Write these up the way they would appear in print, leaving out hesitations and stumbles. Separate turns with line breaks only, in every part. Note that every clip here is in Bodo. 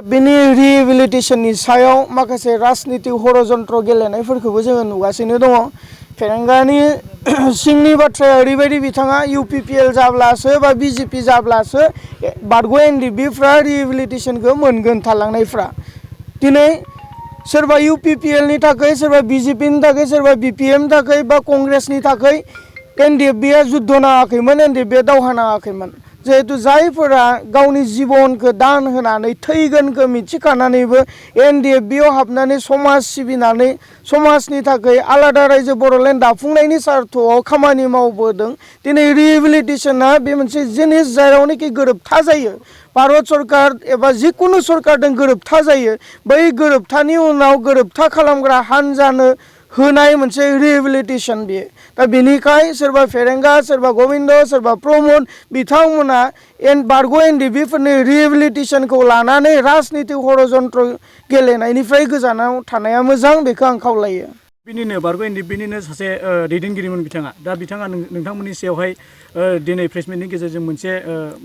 बेनि रिहेबिलिटेशननि सायाव माखासे राजनितिक हरजन्त्र गेलेनायफोरखौबो जोङो नुगासिनो दङ। फेरेंगानि सिंनि बाथ्राया ओरैबायदि बिथाङा UPPL जाब्लासो बा BJP जाब्लासो बारग' NDBफ्रा रिहेबिलिटेशनखौ मोनगोन थालांनायफ्रा। दिनै सोरबा UPPL नि थाखाय, सोरबा BJP नि थाखाय, सोरबा BPM नि थाखाय बा कंग्रेसनि थाखाय NDBआ जुद्ध नाङाखैमोन, NDBआ दावहा नाङाखैमोन। जिहेतु जायफोरा गावनि जिबनखौ दान होनानै थैगोनखौ मिथिखानानैबो NDBआव हाबनानै समाज सिबिनानै समाजनि थाखाय आलादा रायजो बर'लेण्ड दाफुंनायनि सार्थआव खामानि मावबोदों। दिनै रिहेबिलिटेशना बे मोनसे जिनिस जेरावनोखि गोरोबथा जायो, भारत सरकार एबा जिकुनु सरकारजों गोरोबथा जायो, बै गोरोबथानि उनाव गोरोबथा खालामग्रा हान्जानो होनाय मोनसे रिहेबिलिटेशन बियो। दा बेनिखाय सोरबा फेरेंगा, सोरबा गबिन्द, सोरबा प्रमद बिथांमोना बारग' NDBफोरनि रिहेबिलिटेशनखौ लानानै राजनितिक हरजन्त्र गेलेनायनिफ्राय गोजानाव थानाया मोजां, बेखौ आं खावलायो।
बिनिनो बारग' NDBनिनो सासे दैदेनगिरिमोन बिथाङा। दा बिथाङा नोंथांमोननि सायावहाय दिनै प्रेसमिटनि गेजेरजों मोनसे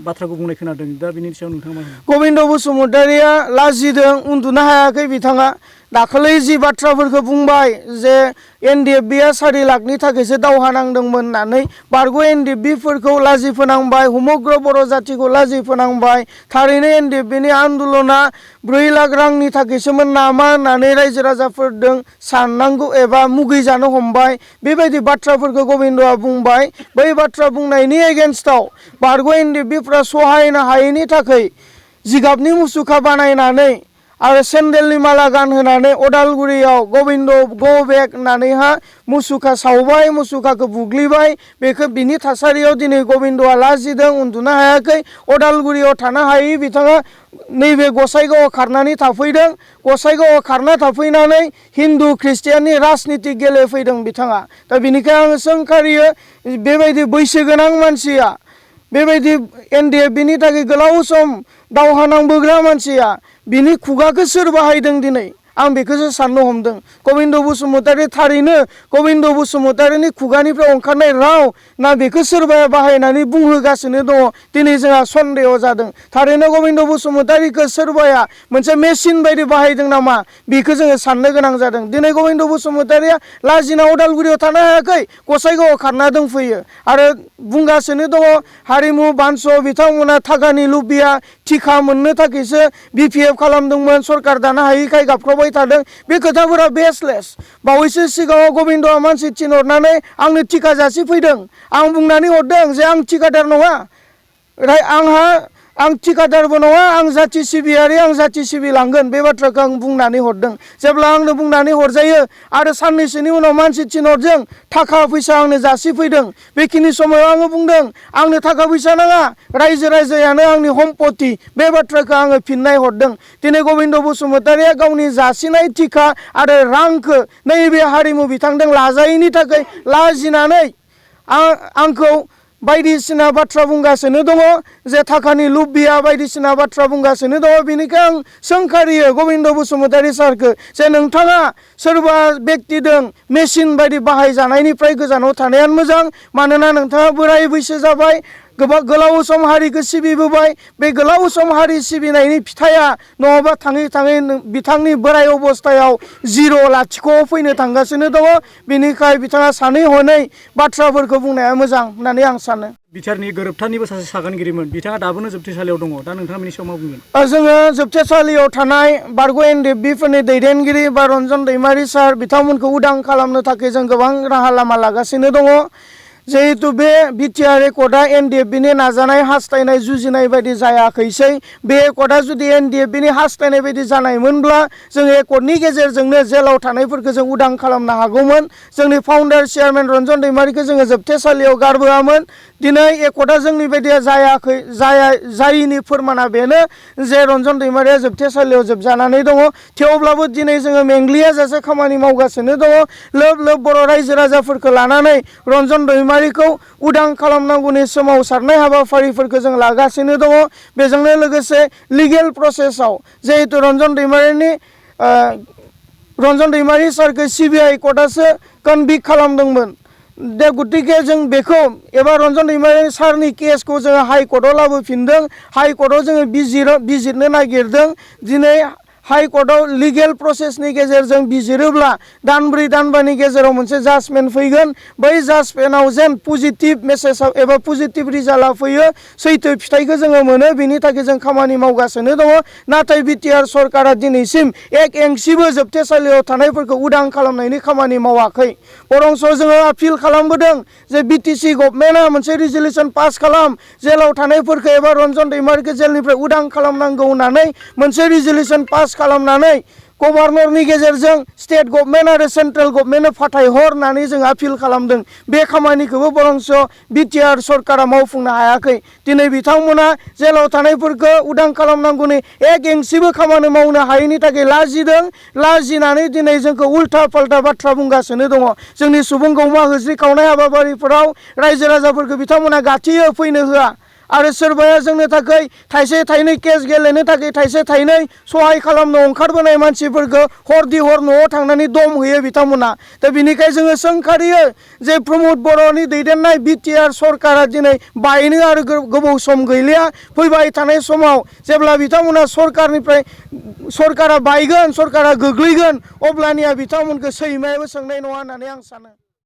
बाथ्राखौ बुंनाय खोनादों। दा बिनि सायाव नोंथाङा मा होनो?
गबिन्द बसुमतारिया लाजिदों, उन्दुनो हायाखै बिथाङा। दाखालै जि बाथ्राफोरखौ बुंबाय जे NDBआ 4 लाखनि थाखायसो दावहा नांदोंमोन होननानै बारग' NDBफोरखौ लाजि फोनांबाय, समग्र बर' जाथिखौ लाजि फोनांबाय। थारैनो NDBनि आन्दलना 4 लाख रांनि थाखायसोमोन नामा होननानै रायजो राजाफोरजों साननांगौ एबा मुगैजानो हमबाय। बेबायदि बाथ्राफोरखौ गबिन्दआ बुंबाय। बै बाथ्रा बुंनायनि एगेन्स्टआव बारग' NDBफ्रा सहायनो हायैनि थाखाय जिगाबनि मुसुखा बानायनानै आरो सेन्देलनि माला गानहोनानै अदालगुरियाव गबिन्द गो बेक होननानैहा मुसुखा सावबाय, मुसुखाखौ बुग्लिबाय। बिनि थासारियाव दिनै गबिन्दआ लाजिदों, उन्दुनो हायाखै। अदालगुरियाव थानो हायै बिथाङा नैबे गसाइगावआव खारनानै थाफैदों। गसाइगावआव खारना थाफैनानै हिन्दु ख्रिस्टियाननि राजनिति गेलेफैदों बिथाङा। दा बेनिखायनो आङो सोंखारियो, बेबायदि बैसोगोनां मानसिया, बेबायदि NDBनि थाखाय गोलाव सम दावहा नांबोग्रा मानसिया, बिनि खुगाखौ सोर बाहायदों दिनै? आं बेखौसो साननो हमदों। गबिन्द बसुमतारि, थारैनो गबिन्द बसुमतारिनि खुगानिफ्राय ओंखारनाय राव ना बेखौ सोरबाया बाहायनानै बुंहोगासिनो दङ, दिनै जोंहा सन्देह जादों। थारैनो गबिन्द बसुमतारिखौ सोरबाया मोनसे मेसिन बायदि बाहायदों नामा, बेखौ जोङो साननो गोनां जादों। दिनै गबिन्द बसुमतारिया लाजिना अदालगुरियाव थानो हायाखै, गसाइगावआव खारना दंफैयो आरो बुंगासिनो दङ हारिमु बान्स बिथांमोना थाखानि लुबिया, थिखा मोननो थाखायसो BPF खालामदोंमोन, सरकार दानो हायैखाय गाबख्रावबाय थादों। बे खोथाफोरा बेसलेस। बावैसो सिगाङाव गबिन्दआ मानसि थिनहरनानै आंनो थिखा जासिफैदों। आं बुंनानै हरदों जे आं थिखादार नङा, आं थिखादारबो नङा, आं जाथि सिबियारि, आं जाथि सिबिलांगोन। बे बाथ्राखौ आं बुंनानै हरदों। जेब्ला आंनो बुंनानै हरजायो आरो साननैसोनि उनाव मानसि थिनहरदों, थाखा फैसा आंनो जासिफैदों। बेखिनि समाव आङो बुंदों आंनो थाखा फैसा नाङा, रायजो राजायानो आंनि सम्पति। बे बाथ्राखौ आङो फिननाय हरदों। दिनै गबिन्द बसुमतारिया गावनि जासिनाय थिखा आरो रांखौ नैबे हारिमु बिथांजों लाजायैनि थाखाय लाजिनानै आंखौ बायदिसिना बाथ्रा बुंगासिनो दङ, जे थाखानि लुबिया बायदिसिना बाथ्रा बुंगासिनो दङ। बेनिखायनो आं सोंखारियो गबिन्द बसुमतारि सारखौ जे नोंथाङा सोरबा बेक्तिजों मेसिन बायदि बाहायजानायनिफ्राय गोजानाव थानायानो मोजां। मानोना नोंथाङा बोराय बैसो जाबाय, गोलाव सम हारिखौ सिबिबोबाय। बे गोलाव सम हारि सिबिनायनि फिथाइया नङाबा थाङै थाङै बिथांनि बोराय अबस्थायाव 0 लाथिख'आव फैनो थांगासिनो दङ। बेनिखाय बिथाङा सानै हनै बाथ्राफोरखौ बुंनाया मोजां होननानै आं सानो।
बिटिआरनि गोरोबथानिबो सासे सागानगिरिमोन, बिथाङा दाबोनो जोबथेसालियाव दङ। दा नोंथाङा बेनि सायाव मा बुंगोन?
जोङो जोबथेसालियाव थानाय बारग' NDBफोरनि दैदेनगिरि बा रन्जन दैमारि सार बिथांमोनखौ उदां खालामनो थाखाय जों गोबां राहा लामा लागासिनो दङ। जिहेतु बे बिटिआर एकर्डआ NDBनि नाजानाय हास्थायनाय जुजिनाय बायदि जायाखैसै। बे एकर्डआ जुदि NDBनि हास्थायनाय बायदि जानायमोनब्ला जों एकर्डनि गेजेरजोंनो जेलाव थानायफोरखौ जों उदां खालामनो हागौमोन। जोंनि फाउन्डार चेयारमेन रन्जन दैमारिखौ जोङो जोबथेसालियाव गारबोआमोन। दिनै एकर्डआ जोंनि बायदिया जायैनि फोरमाना बेनो जे रन्जन दैमारिया जोबथेसालियाव जोबजानानै दङ। थेवब्लाबो दिनै जोङो मेंग्लियाजासे खामानि मावगासिनो दङ। लोब लोब बर' रायजो राजाफोरखौ लानानै रन्जन दैमारिखौ उदां खालामनांगौनि सोमावसारनाय हाबाफारिफोरखौ जों लागासिनो दङ। बेजोंनो लोगोसे लिगेल प्रसेसआव जिहेतु रन्जन दैमारि सारखौ CBI कर्टआसो कनभिक्ट खालामदोंमोन। दा गतिके जों बेखौ एबा रन्जन दैमारि सारनि केसखौ जोङो हाइकर्टआव लाबोफिनदों। हाइकर्टआव जोङो बिजिरनो नागिरदों। दिनै हाइकर्टआव लिगेल प्रसेसनि गेजेरजों बिजिरोब्ला दानब्रै दानबानि गेजेराव मोनसे जाजमेन्ट फैगोन। बै जाजमेन्टआव जेन पजिटिभ मेसेज एबा पजिटिभ रिजाल्टआ फैयो, सैथो फिथाइखौ जोङो मोनो, बेनि थाखाय जों खामानि मावगासिनो दङ। नाथाय बिटिआर सरकारा दिनैसिम एक एंसिबो जोबथेसालियाव थानायफोरखौ उदां खालामनायनि खामानि मावाखै। बरंस जोङो आपिल खालामबोदों जे बिटिसि गभर्नमेन्टआ मोनसे रिजलिउसन पास खालाम, जेलाव थानायफोरखौ एबा रन्जन दैमारिखौ जेलनिफ्राय उदां खालामनांगौ होननानै मोनसे रिजलिउसन पास खालामनानै गभर्नरनि गेजेरजों स्टेट गभर्नमेन्ट आरो सेन्ट्रेल गभर्नमेन्टनो फाथायहर होननानै जों आपिल खालामदों। बे खामानिखौबो बरंस बिटिआर सरकारा मावफुंनो हायाखै। दिनै बिथांमोना जेलाव थानायफोरखौ उदां खालामनांगौनि एक एंसिबो खामानि मावनो हायैनि थाखाय लाजिदों। लाजिनानै दिनै जोंखौ उल्था फाल्था बाथ्रा बुंगासिनो दङ। जोंनि सुबुं गौमा होज्रिखावनाय हाबाफारिफोराव रायजो राजाफोरखौ बिथांमोना गाथियो फैनो होआ। आरो सोरबाया जोंनो थाखाय थाइसे थाइनै केस गेलेनो थाखाय थाइसे थाइनै सहाय खालामनो ओंखारबोनाय मानसिफोरखौ हरदि हर न'आव थांनानै दम होयो बिथांमोना। दा बिनिखाय जोङो सोंखारियो जे प्रमद बर'नि दैदेननाय बिटिआर सरकारा दिनै बायनो आरो गोबाव सम गैलिया। फैबाय थानाय समाव जेब्ला बिथांमोना सरकारा बायगोन, सरकारा गोग्लैगोन, अब्लानिया बिथांमोनखौ सैमायाबो सोंनाय नङा होननानै आं सानो।